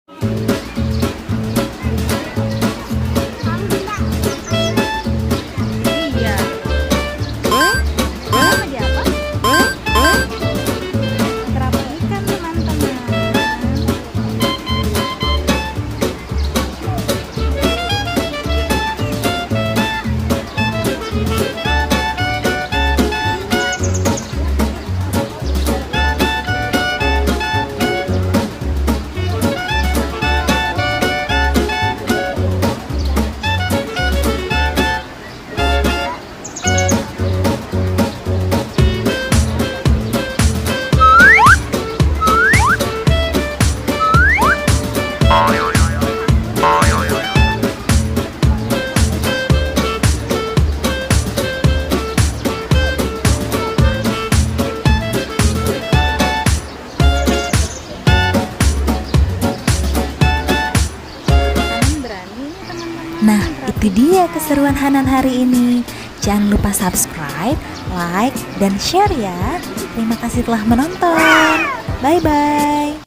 Iya. Nama dia apa? Kerapu ikan, teman-teman. Nah, itu dia keseruan Hanan hari ini. Jangan lupa subscribe, like, dan share ya. Terima kasih telah menonton. Bye-bye.